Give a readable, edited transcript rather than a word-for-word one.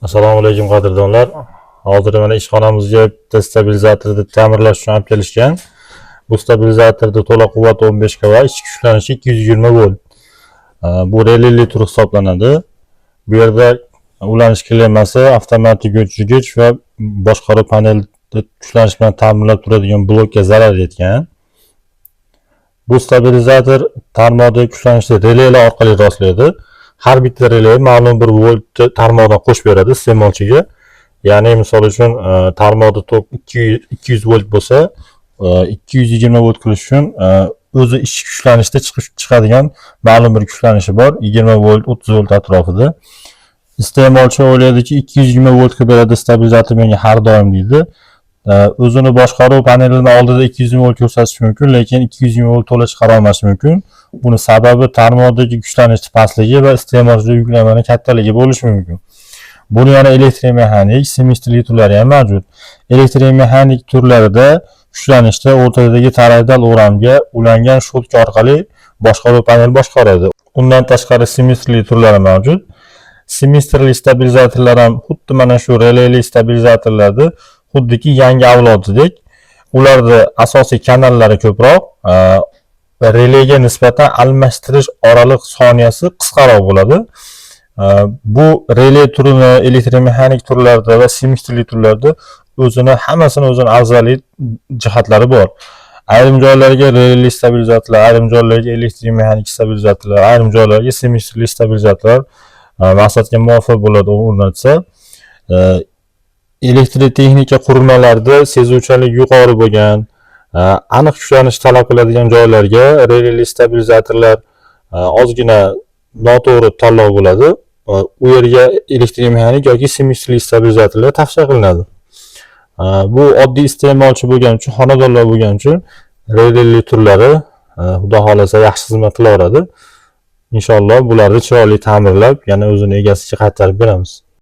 Assalomu alaykum, qadrdonlar. Hozir mana ishxonamizga bitta stabilizatorni ta'mirlash uchun olib kelishgan. Bu stabilizatorda to'la quvvat 15 kV, ichki kuchlanishi 220 volt. Bu releli tur hisoblanadi. Bu yerda ulanish klemmasi, avtomatik o'chirgich va boshqaruv panelida kuchlanish bilan ta'minlab turadigan blokka zarar yetgan. Bu stabilizator tarmoqdagi kuchlanishni relelar orqali rostlaydi. Har bitta rele ma'lum bir voltni tarmoqdan qo'shib beradi iste'molchiga. Ya'ni misol uchun tarmoqda tok 200 volt bo'lsa, 220 volt qilish uchun o'zi ichki kuchlanishda chiqish chiqadigan ma'lum bir kuchlanishi bor, 20 volt, 30 volt atrofida. Iste'molchi o'ylaydiki, 220 volt qilib beradi stabilizator menga har doim deydi. O'zini boshqaruv panelini oldida 220 volt ko'rsatishi mumkin, lekin 220 volt to'la chiqara olmashi mumkin. Buni sababi tarmoqdagi kuchlanish pastligi va iste'molchida yuklamani kattaligi bo'lishi mumkin. Buni yana elektromexanik, simistorli turlari ham mavjud. Elektromexanik turlarida kuchlanishda o'rtadagi toroidal o'ramga ulangan щётка orqali boshqaruv paneli boshqaradi. Undan tashqari simistorli turlari mavjud. Simistorli stabilizatorlar ham xuddi mana shu releli stabilizatorlarni xuddiki yangi avlodidek. Ularda asosiy kanallari ko'proq, relega nisbatan almashtirish oraliq soniyasi qisqaroq bo'ladi. Bu rele turini elektromexanik turlarda va simistorli turlarda o'zini hammasini o'zini afzallik jihatlari bor. Ayrim joylarga releli stabilizatorlar, ayrim joylarga elektromexanik stabilizatorlar, ayrim joylarga simistorli stabilizatorlar maqsadga muvofiq bo'ladi o'rnatsa. Elektrotexnika qurilmalarida sezuvchanlik yuqori bo'lgan, aniq kuchlanish talab qiladigan joylarga releli stabilizatorlar ozgina noto'g'ri tanlov bo'ladi. U yerga elektromexanik yoki simistorli stabilizatorlar tavsiya qilinadi. Bu oddiy iste'molchi bo'lgani uchun, xonadonlar bo'lgani uchun releli turlari xudo xohlasa yaxshi xizmat qilaveradi. Inshaalloh bularni chiroyli ta'mirlab, yana o'zini egasiga qaytarib beramiz.